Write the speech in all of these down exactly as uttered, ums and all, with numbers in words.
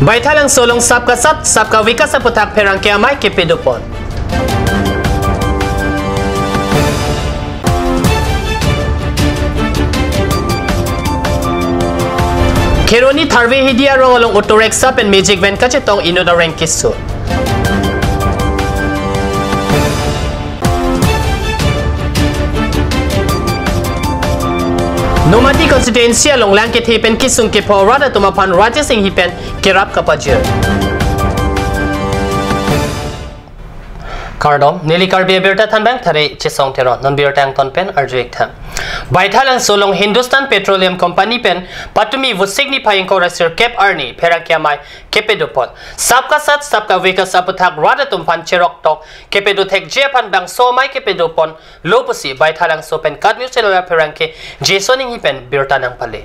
Baithalangso along Sabka Saath Sabka Vikas aputhak pherangke amei kepadopon. Kheroni Tharve Hidi arong along auto rickshaw pen magic van kachetong inut areng keso. Nomati constituency along lang kethe pen kesung kepho rat atum aphan Rajesh Enghi pen kerap kapajir. Kardom, neli Karbi Abirta thanbang thare Chesong Teron, non birta angton pen arju-ik tha. Baithalangso along Hindustan Petroleum Company pen patumi Vosik niphai ingkoi ra sirkep arni pherangke amei kepadopon. Sabka Saath Sabka Vikas aputhak rat atum aphan cheroktok kepadothekji aphan bangso amei kepadopon lo pusi Baithalangso pen KAT News Channel apherangke Jason Enghi pen birta nangpale.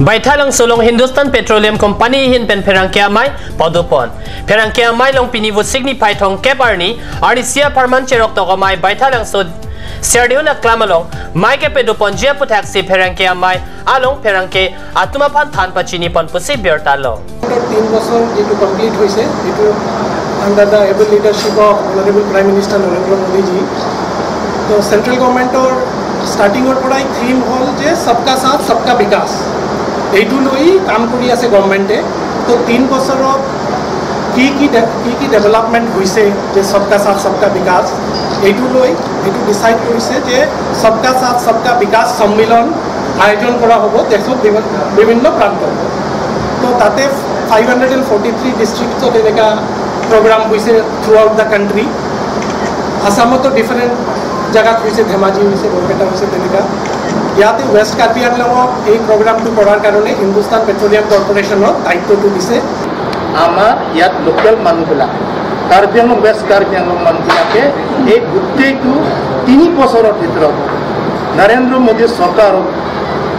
Baithalangso along Hindustan Petroleum Company ahin pen pherangke amei padopon. Pherangke amei along pini Vosik niphai thomkep arni, arnisi apharman cheroktok amei Baithalangso Siardihun aklam along amei kepadoponji aputhaksi pherangke amei along pherangke atum aphan than pachinipon pusi birta lo. তিন বছৰ যিটো কমপ্লিট হৈছে, এইটো under the able leadership of Honorable Prime Minister Narendra Modi ji। তো চেণ্ট্ৰেল গভৰ্ণমেণ্টৰ ষ্টাৰ্টিঙৰ পৰাই থিম হ'ল যে সবকা সাথ সবকা বিকাশ, এইটো লৈ কাম কৰি আছে গভৰ্ণমেণ্টে। তো তিন বছৰত কি কি ডে-, কি কি ডেভেলপমেণ্ট হৈছে যে সবকা সাথ সবকা বিকাশ, এইটো লৈ এইটো ডিচাইড কৰিছে যে সবকা সাথ সবকা বিকাশ সন্মিলন আয়োজন কৰা হ'ব দেশত বিভি-, বিভিন্ন প্ৰান্তত। তো তাতে five hundred and forty three ডিষ্ট্ৰিক্টছত এনেকুৱা প্ৰগ্ৰাম হৈছে থ্ৰু আউট দ্য কাণ্ট্ৰি। আছামতো ডিফাৰেণ্ট জেগাত হৈছে, ধেমাজি হৈছে, বৰপেটা হৈছে, তেনেকুৱা। ইয়াতে ৱেষ্ট কাৰ্বি আংলঙত এই প্ৰগ্ৰামটো কৰাৰ কাৰণে হিন্দুস্তান পেট্ৰলিয়াম কৰ্পৰেশ্যনক দায়িত্বটো দিছে। আমাৰ ইয়াত লোকেল মানুহবিলাক, কাৰ্বি আংলং, ৱেষ্ট কাৰ্বি আংলং মানুহবিলাকে এই গোটেইটো তিনি বছৰৰ ভিতৰত নৰেন্দ্ৰ মোদী চৰকাৰৰ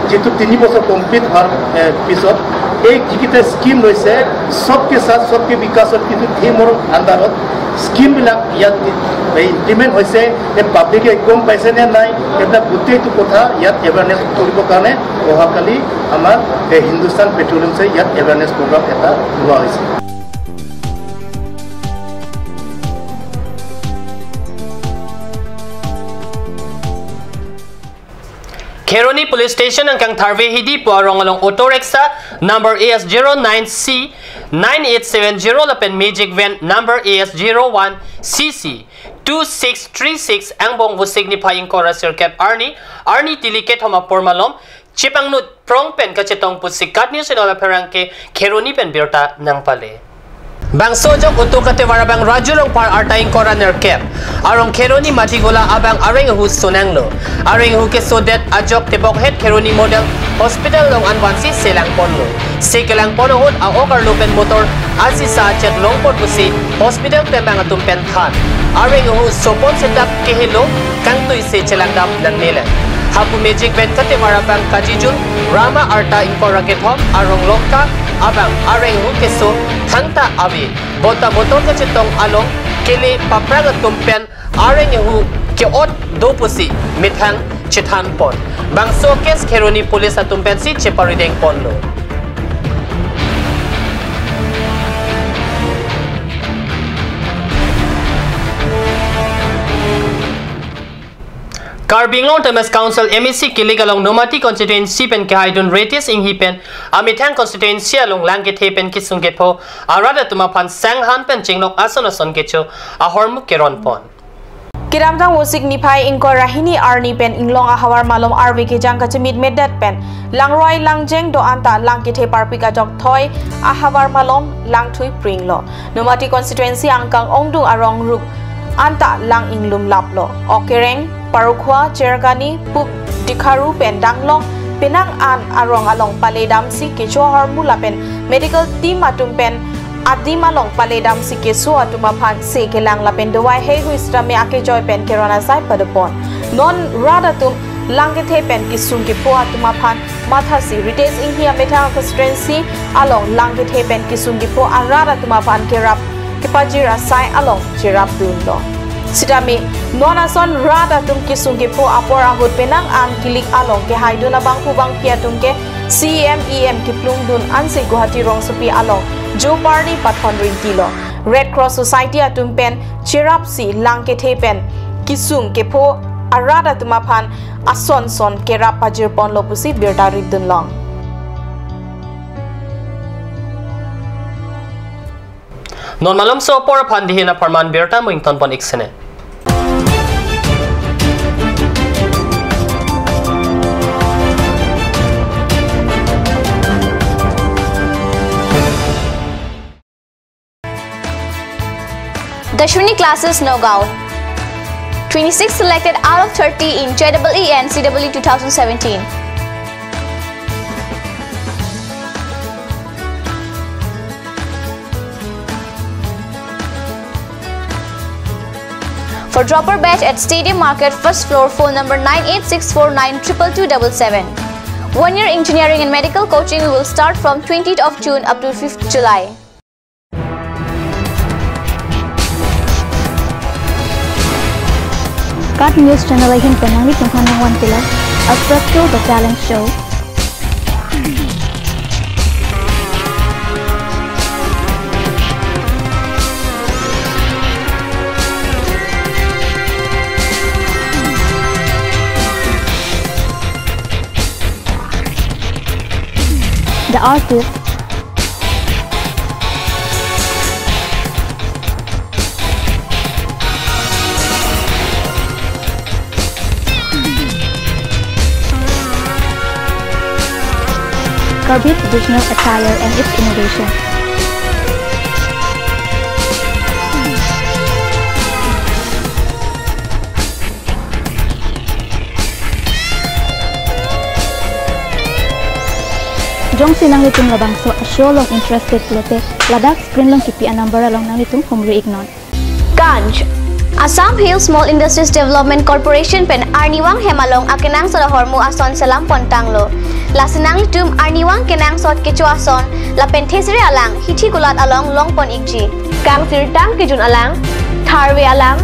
যিটো তিনি বছৰ কমপ্লিট হোৱাৰ, এ, পিছত এই যিকেইটা স্কিম লৈছে, সবকে সাথ সবকে বিকাশৰ যিটো থিমৰ আণ্ডাৰত স্কিমবিলাক ইয়াত এই ইমপ্লিমেণ্ট হৈছে, এই পাব্লিকে গম পাইছে নে নাই, এইবিলাক গোটেইটো কথা ইয়াত এৱেৰনেছ কৰিবৰ কাৰণে অহাকালি আমাৰ এই হিন্দুস্তান পেট্ৰলিয়ামছে ইয়াত এৱেৰনেছ প্ৰগ্ৰাম এটা লোৱা হৈছে। Kheroni Police Station angkang Tharve Hidi pu arong along auto rickshaw number A S zero nine C nine eight seven zero lapen magic van number A S zero one C C two six three six angbong Vosik niphai ingkoi ra sirkep arni, arni tili kethom apor malom chepanglut prong pen kachetong pusi KAT News Channel apherangke Kheroni pen birta nangpale. Bangso ajok auto katevar abang Raju Rongphar arta ingkoi ra nerkep, arong Kheroni Mathigola abang areng ahu sonanglo. Areng ahu kesodet ajok tebokhet Kheroni Model Hospital along anvansi selangponlo. Se kelangpon ahut a-ok arlo pen motor asisa achet longpon pusi hospital tembang atum pen than. Areng ahu sopon setap kehelo kangtui se chelangdam nangne le. Hapu magic van katevar abang kachijun Rama arta ingkoi ra kethom arong Lokta abang areng ahu keso thangta ave. Bonta motor kachetong along kele paprang atum pen areng ahu ke-ot do pusi methang chethanpon. Bangso case Kheroni Police atum pensi cheparidengponlo. Karbi Anglong Autonomous Council M A C kilik along Nomati constituency pen kehaidun Ritesh Enghi pen amethang constituency along lang kethe pen kesung kepho arat atum aphan sang han pen chinglok ason ason kecho ahormu keronpon. Kedamtang Vosik niphai ingkoi ra hini arni pen inglong ahavar malom arve kejang kachemitmedet pen langroi langjeng do-an ta lang kethe parpik ajok thoi ahavar malom langthui pringlo. Nomati constituency angkang ongdung arong rup anta lang inglum laplo. Okereng, Parukhwa, Cherkani, Pup Dikharu pen danglong penang an arong along pale damsi kecho ahormu lapen medical team atum pen adim along pale damsi keso atum aphan se kelang lapen dawai heihui sitame akejoi pen keron asai padopon. Non rat atum lang kethe pen kesung kepho atum aphan mathasi Ritesh Enghi amethang constituency along lang kethe pen kesung kepho arat atum aphan kerap kepajir asai along cherap dunlo. Sitame non ason rat atum kesung kepho apor ahut penang an kilik along kehaidun abangphu bangphi atum ke C M E M kiplungdun ansi Guwahati rongsopi along Joe Parli pathon rinti lo. Red Cross Society atum pen cherapsi lang kethe pen kisung kepho arat atum aphan ason son kerap pajirpon lo pusi birta ripdun long. Non malomso apor aphan dihin apharman birta mo ingtonpon ik sene. Dashwini Classes Nagaon. Twenty-six selected out of thirty in J E E and C E E two thousand seventeen. For dropper batch at Stadium Market, first floor, phone number nine eight six four nine triple two double seven. One year engineering and medical coaching will start from twentieth of June up to fifth July. KAT News Channel ahin pen nanglitum aphan nangvan pilo Aswrapto The Talent Show. The Artist. Karbi traditional attire and its innovation. Jongsi nanglitum labangso a-show along interested pulote, ladak screen along kipi a-number along nanglitum humri iknon. KANSH, Assam Hill Small Industries Development Corporation pen arnivang hem along akenangsot ahormu ason selam pon tanglo. Lasi nanglitum arnivang kenangsot kecho ason lapen thesere alang hithi kulat along longpon ikji. Kangsirtang kejun alang, tharve alang,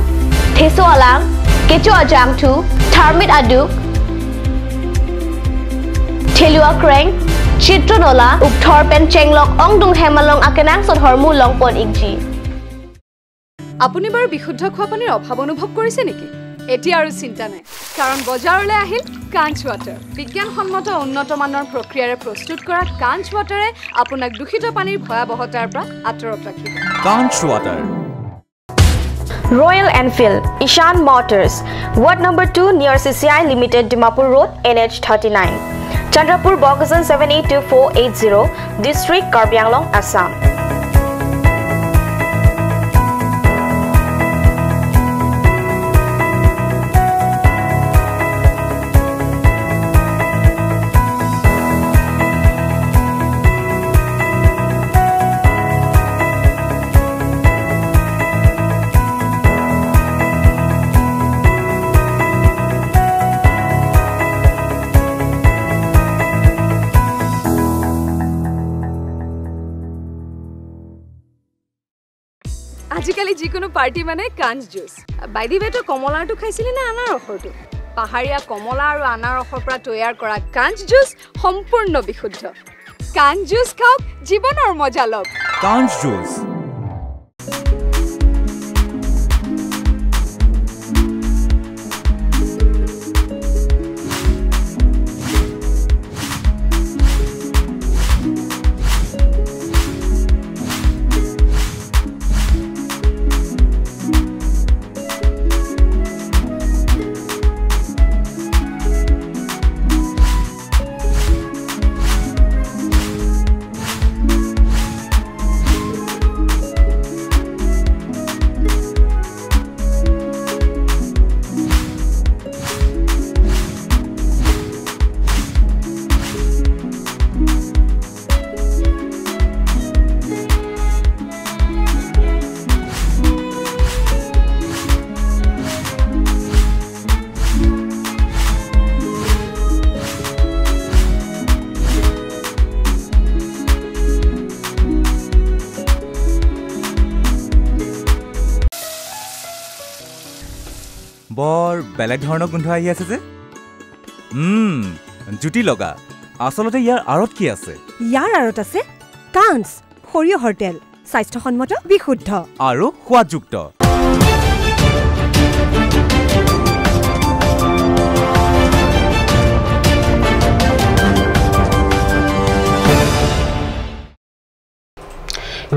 theso alang, kecho ajangthu, tharmit aduk, thelu akreng, chitro nola, ukthor pen chenglok ongdung hem along akenangsot hormu longpon ikji. আপুনি বাৰু বিশুদ্ধ খোৱা পানীৰ অভাৱ অনুভৱ কৰিছে নেকি? এতিয়া আৰু চিন্তা নাই, কাৰণ বজাৰলৈ আহিল কাঞ্চ ৱাটাৰ। বিজ্ঞানসন্মত উন্নত মানৰ প্ৰক্ৰিয়াৰে প্ৰস্তুত কৰা কাঞ্চ ৱাটাৰে আপোনাক দূষিত পানীৰ ভয়াৱহতাৰ পৰা আঁতৰত ৰাখিব। কাঞ্চ water. Royal Enfield, Ishan Motors, Ward number two near C C I Limited, Dimapur Road, N H thirty-nine, Chandrapur, Bokajan seven eight two four eight zero, District, Karbi Anglong, Assam. আজিকালি যিকোনো পাৰ্টি মানে কাঞ্চ জুচ। বাই দি ৱে, তই কমলাৰটো খাইছিলি নে আনাৰসৰটো? পাহাৰীয়া কমলা আৰু আনাৰসৰ পৰা তৈয়াৰ কৰা কাঞ্চ জুচ সম্পূৰ্ণ বিশুদ্ধ। কাঞ্চ জুচ খাওক, জীৱনৰ মজা লওক। কাঞ্চ জুচ। বৰ বেলেগ ধৰণৰ গোন্ধ আহি আছে যে। উম, জুতি লগা। আচলতে ইয়াৰ আঁৰত কি আছে? ইয়াৰ আঁৰত আছে কাঞ্চ সৰিয়হৰ তেল, স্বাস্থ্যসন্মত, বিশুদ্ধ। আৰু সোৱাদযুক্ত।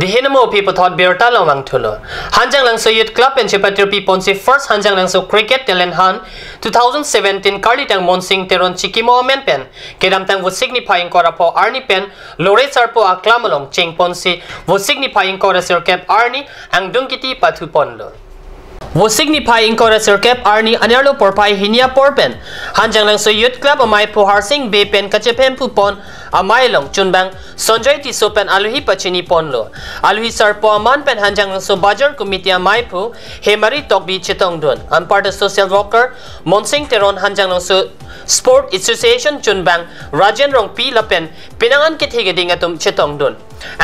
Dihin mo pi puthot birta longvang thulo. Hanjanglangso Youth Club pen chepatirpi ponsi First Hanjanglangso Cricket Talent Hunt two thousand seventeen karlitang Monsing Teron chikimo amen pen kedamtang Vosik niphai ingkoi ra pho arni pen Lore Sarpo aklam along chengponsi Vosik niphai ingkoi ra sirkep arni angdung kiti pathu ponlo. Vosik niphai ingkoi ra sirkep arni anerlo porphai hini apor pen Hanjanglangso Youth Club amei phu Harsing Bey pen kachephem phu pon amei along chunbang Sonjoy Tisso pen alohi pachini ponlo. Alohi sarpo aman pen Hanjanglangso Bajar Committee amei phu Hemari Tokbi chetongdun. Anparta social worker Monsing Teron, Hanjanglangso Sport Association chunbang Rajen Rongpi lapen pinangan kethe keding atum chetongdun.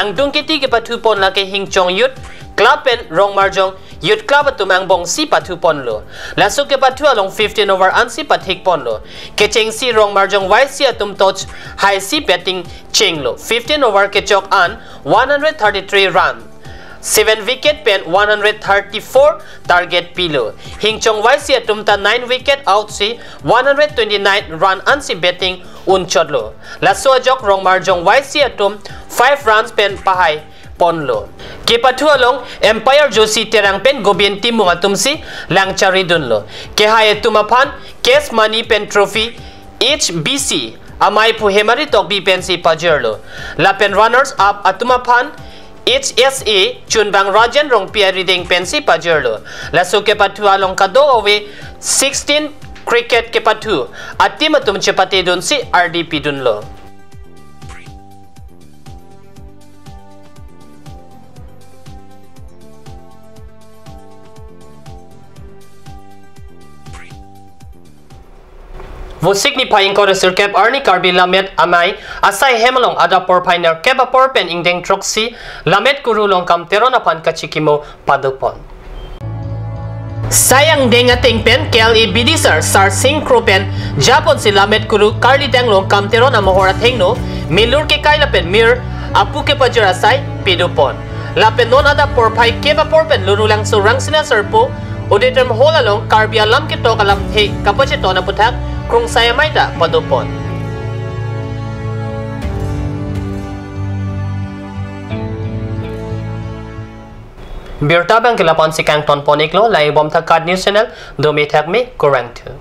Angdung kiti kepathu pon lake Hingchong Youth Club pen Rongmarjong Youth Club atum angbongsi pathu ponlo. Laso kepathu along fifteen over ansi pathik ponlo. Kechengsi Rongmarjong Y C atum toch haisi batting chenglo. Fifteen over kechok an one hundred thirty-three run, seven wicket pen one hundred thirty-four target pilo. Hingchong Y C atum ta nine wicket out si one hundred twenty-nine run ansi batting unchotlo. Laso ajok Rongmarjong Y C atum five runs pen pahai ponlo. Kepathu along umpire Josie Terang pen Gobind Timung atumsi lang charidunlo. Kehai atum aphan cash money pen trophy H B C amei phu Hemari Tokbi pensi pajirlo. Lapen runners up atum aphan H S A chunbang Rajen Rongpi arideng pensi pajirlo. Laso kepathu along kadokave sixteen cricket kepathu a-team atum chepatedunsi ardi pidunlo. Vosik niphai ingkoi ra sirkep arni Karbi Lammet Amei asai hem along adap porphai nerkep apor pen ingdeng throksi Lammet Kuru Longkam Teron aphan kachikimo padopon. Sai angdeng ateng pen K L A bidisar Sarsing Kro pen japonsi Lammet Kuru karlitang Longkam Teron amohor athengno milur kekai lapen mir apu kepajir asai pedopon. Lapen non adap porphai kep apor pen Lurulangso Rangsina Sarpo Auditorium Hall along Karbi alam ketok alamthe kapacheton aputhak krungsai amei ta padopon. Birta abang ke lapu-ansi kangton pon-iklo, langdun bomthak KAT News Channel, dome thakme, kurvangthu.